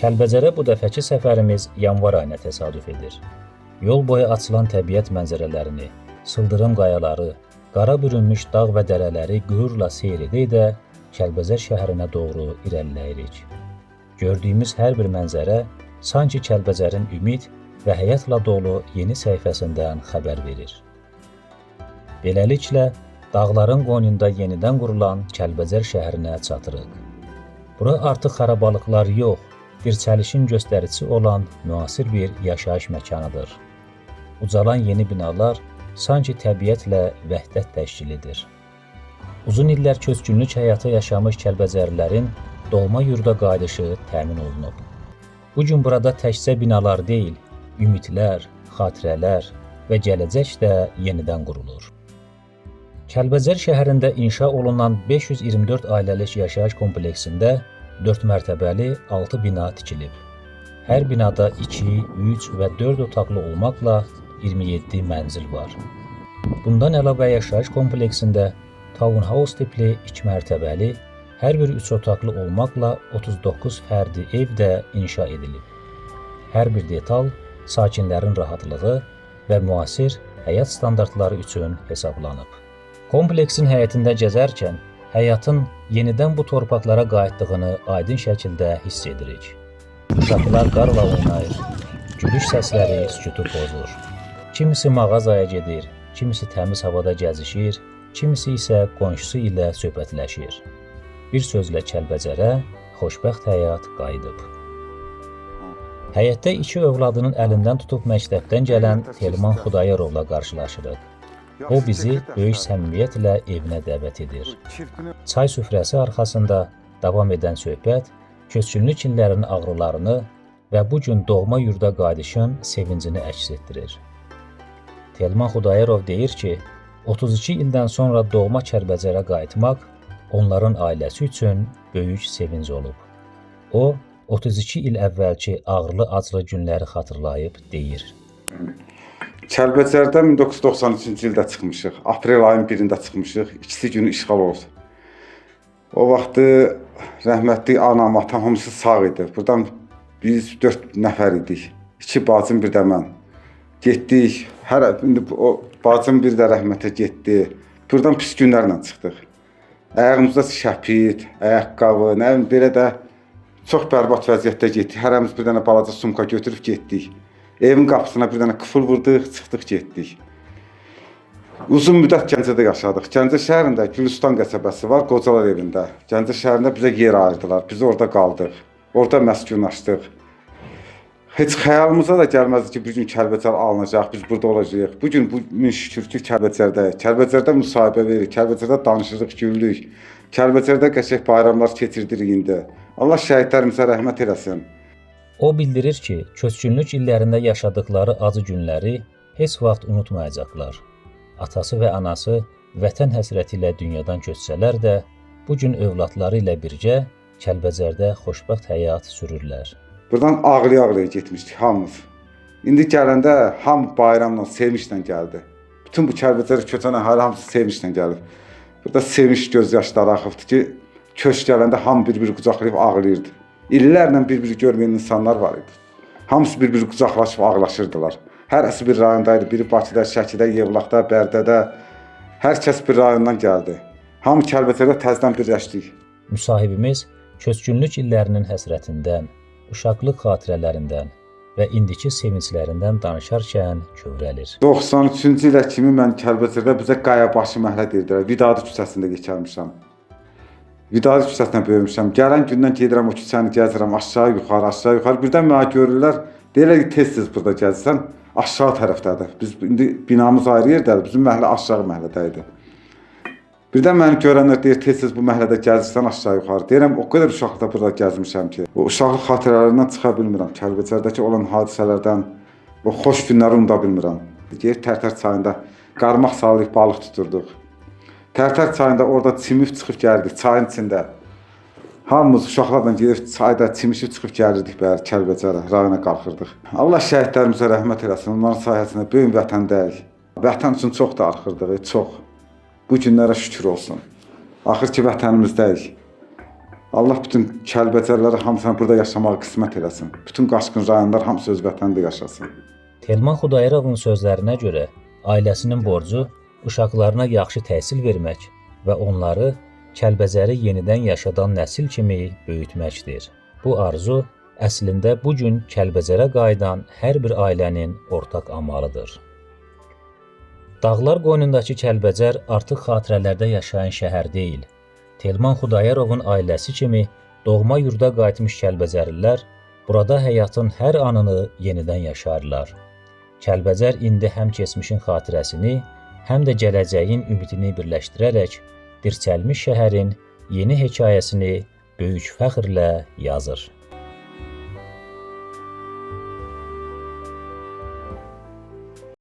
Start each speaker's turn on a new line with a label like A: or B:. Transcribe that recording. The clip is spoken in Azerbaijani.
A: Kəlbəcərə bu dəfəki səfərimiz yanvar ayına təsadüf edir. Yol boyu açılan təbiət mənzərələrini, sıldırım qayaları, qara bürünmüş dağ və dərələri qürurla seyr edə-edə Kəlbəcər şəhərinə doğru irəliləyirik. Gördüyümüz hər bir mənzərə sanki Kəlbəcərin ümid və həyatla dolu yeni səhifəsindən xəbər verir. Beləliklə, dağların qoynunda yenidən qurulan Kəlbəcər şəhərinə çatırıq. Bura artıq xarabalıqlar yox, dirçəlişin göstəricisi olan müasir bir yaşayış məkanıdır. Ucalan yeni binalar sanki təbiətlə vəhdət təşkil edir. Uzun illər köçkünlük həyatı yaşamış kəlbəcərlilərin doğma yurda qayıdışı təmin olunub. Bu gün burada təkcə binalar deyil, ümidlər, xatirələr və gələcək də yenidən qurulur. Kəlbəcər şəhərində inşa olunan 524 ailəlik yaşayış kompleksində 4 mərtəbəli 6 bina tikilib. Hər binada 2, 3 və 4 otaqlı olmaqla 27 mənzil var. Bundan əlavə yaşayış kompleksində townhouse tipli 2 mərtəbəli, hər bir 3 otaqlı olmaqla 39 fərdi ev də inşa edilib. Hər bir detal sakinlərin rahatlığı və müasir həyat standartları üçün hesablanıb. Kompleksin həyətində gəzərkən həyatın yenidən bu torpaqlara qayıtdığını aydın şəkildə hiss edirik. Uşaqlar qarla oynayır, gülüş səsləri sükutu pozur. Kimisi mağazaya gedir, kimisi təmiz havada gəzişir, kimisi isə qonşusu ilə söhbətləşir. Bir sözlə Kəlbəcərə xoşbəxt həyat qayıdıb. Həyətdə iki övladının əlindən tutub məktəbdən gələn Telman Xudayarovla qarşılaşırıq. O bizi böyük səmimiyyətlə evinə dəvət edir. Çay süfrəsi arxasında davam edən söhbət köçkünlük illərinin ağrılarını və bu gün doğma yurda qayıdışın sevincini əks etdirir. Telman Xudayarov deyir ki, 32 ildən sonra doğma Kəlbəcərə qayıtmaq onların ailəsi üçün böyük sevinc olub. O, 32 il əvvəlki ağrılı-acılı günləri xatırlayıb deyir.
B: Kəlbəcərdən 1993-cü ildə çıxmışıq. Aprel ayın 1-də çıxmışıq. İkisi günü işğal oldu. O vaxtı rəhmətli anam, atam hamısı sağ idi. Buradan biz 4 nəfər idik. İki bacım, bir də mən. Getdik. Hər indi o bacım bir də rəhmətə getdi. Buradan pis günlərlə çıxdıq. Ayağımızda şəpit, ayaqqabı, nə bilim belə də çox bərbad vəziyyətdə getdik. Hərəmiz bir dənə balaca sumka götürüb getdik. Evin qapısına bir dənə qıfıl vurduq, çıxdıq, getdik. Uzun müddət Gəncədə yaşadıq. Gəncə şəhərində Gülüstan qəsəbəsi var, Qocalar evində. Gəncə şəhərində bizə yer ayırdılar. Biz orada qaldıq. Orada məskunlaşdıq. Heç xəyalımıza da gəlməzdi ki, bir gün Kəlbəcər alınacaq, biz burada olacağıq. Bu gün bu min şükür ki, Kəlbəcərdəyik. Kəlbəcərdə müsahibə veririk, Kəlbəcərdə danışırıq, gülürük. Kəlbəcərdə qəşəng bayramlar keçirdirik indi. Allah şəhidlərimizə rəhmət eləsin.
A: O bildirir ki, köçkünlük illərində yaşadıkları acı günləri heç vaxt unutmayacaqlar. Atası və anası vətən həsrəti ilə dünyadan köçsələr də, bu gün övladları ilə birgə Kəlbəcərdə xoşbəxt həyat sürürlər.
B: Buradan ağlaya-ağlaya getmişdik hamımız. İndi gələndə hamı bayramla, sevinclə gəldi. Bütün bu Kəlbəcərə köçən əhali hamısı sevinclə gəlib. Burada sevinç göz yaşları axıbdı ki, köç gələndə hamı bir-bir qucaqlayıb ağlayırdı. İllərlə bir-biri görməyən insanlar var idi. Hamısı bir-biri qucaqlaşıb ağlaşırdılar. Hərəsi bir rayondaydı, biri Bakıda, Şəkidə, Yevlaxda, Bərdədə. Hər kəs bir rayondan gəldi. Hamı Kəlbəcərdə təzədən birləşdik.
A: Müsahibimiz köçkünlük illərinin həsrətindən, uşaqlıq xatirələrindən və indiki sevinclərindən danışarkən kövrəlir.
B: 93-cü ilə kimi mən Kəlbəcərdə bizə Qayabaşı məhəllə deyirdilər. Vidadi küçəsində keçərmişəm. Vidadi küçəsində böyümüşəm. Gələn gündən gedirəm o küçəni gəzirəm aşağı yuxarı, aşağı yuxarı. Birdən mənə görürlər, deyirlər ki, tez-tez burada gəzirsən. Aşağı tərəfdədir. Biz indi binamız ayrı yerdədir. Bizim məhəllə aşağı məhəllədə idi. Birdən məni görənlər deyir, tez-tez bu məhəllədə gəzirsən aşağı yuxarı. Deyirəm, o qədər uşaqlıqda burada gəzmişəm ki, o uşaqlıq xatirələrindən çıxa bilmirəm. Kəlbəcərdəki olan hadisələrdən, o xoş günləri unuda bilmirəm. Gedib Tərtər çayında qarmaq salıb balıq tuturduq. Tərtər çayında orada çimib çıxıb gəlirdik çayın içində. Hamımız uşaqlarla gedib çayda çimişib çıxıb gəlirdik bəli Kəlbəcərə, rayona qalxırdıq. Allah şəhidlərimizə rəhmət eləsin. Onların sayəsində bu gün vətəndəyik. Vətən üçün çox darıxırdıq, çox. Bu günlərə şükür olsun. Axır ki vətənimizdəyik. Allah bütün Kəlbəcərləri hamısını burada yaşamağa qismət eləsin. Bütün qaçqın rayonlar hamısı öz vətənində yaşasın.
A: Telman Xudayarovun sözlərinə görə ailəsinin borcu uşaqlarına yaxşı təhsil vermək və onları Kəlbəcəri yenidən yaşadan nəsil kimi böyütməkdir. Bu arzu əslində bu gün Kəlbəcərə qayıdan hər bir ailənin ortaq amalıdır. Dağlar qoynundakı Kəlbəcər artıq xatirələrdə yaşayan şəhər deyil. Telman Xudayarovun ailəsi kimi doğma yurda qayıtmış Kəlbəcərlilər burada həyatın hər anını yenidən yaşayırlar. Kəlbəcər indi həm keçmişin xatirəsini, həm də gələcəyin ümidini birləşdirərək dirçəlmiş şəhərin yeni hekayəsini böyük fəxrlə yazır.